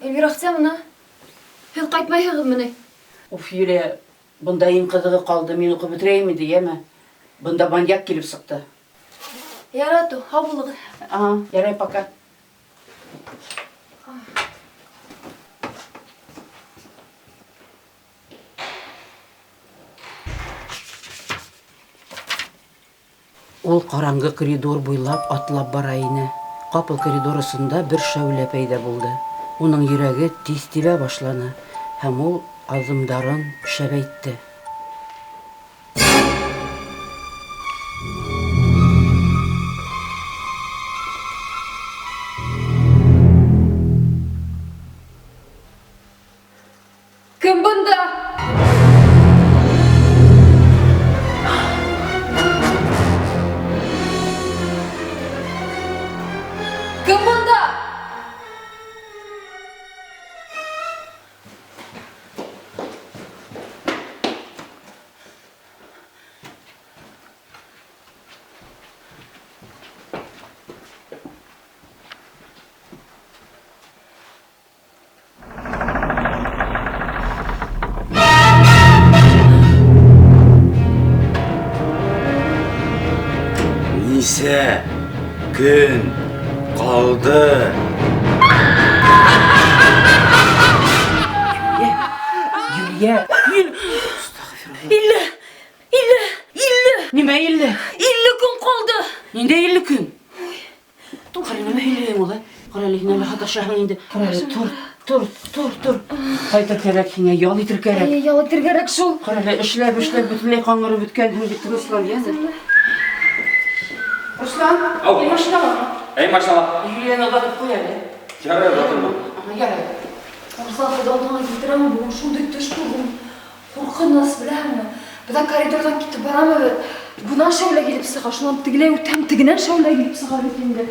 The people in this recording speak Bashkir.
Эльвира Ахтямовна, һеҙ ҡайтмайһығыҙмы ни? Уф, Юлия, бында иң ҡыҙығы ҡалды, мин уҡып бөтөрәйем инде, йәме? Бында маньяк килеп сыҡты. Ярай, һау булығыҙ. Ага, ярай, пока. Ул караңгы коридор буйлап атлап бара ине. Капыл коридор осында бер шәүлә пәйда булды. Уның йөрәге тиз тибә башланы һәм ул аҙымдарын шәбәйтте. Кем бында? Кем бында? Нисә көн калды? Юлия, Юлия! 50! 50! 50! Нимә 50? 50 көн ҡалды! Ниндәй 50 көн? Ҡара, нимә һөйләйһең ул, ә? Ҡара әле, һин әле һаташаһың инде. Ҡара әле, тор, тор, тор, тор. Ҡайтыр кәрәк һиңә, ял итер кәрәк. Әй, ял итер кәрәк шул. Ҡара әле, эшләп, эшләп бөтөнләй ҡаңғырып бөткәнһең бит, Руслан, йәме? Руслан, Ау. һин машиналамы? Әй, машинала. Юлияны оҙатып ҡуй әле. Ярай, оҙатырмын. Ага, ярай. Руслан, күҙ алдыңа килтерәме, бөгөн шундай төш күрҙем. Ҡурҡыныс, беләһеңме? Бына коридорҙан китеп барам бит. Бынан шәүлә килеп сыға, шунан тегеләй үтәм, тегенән шәүлә килеп сыға бит инде.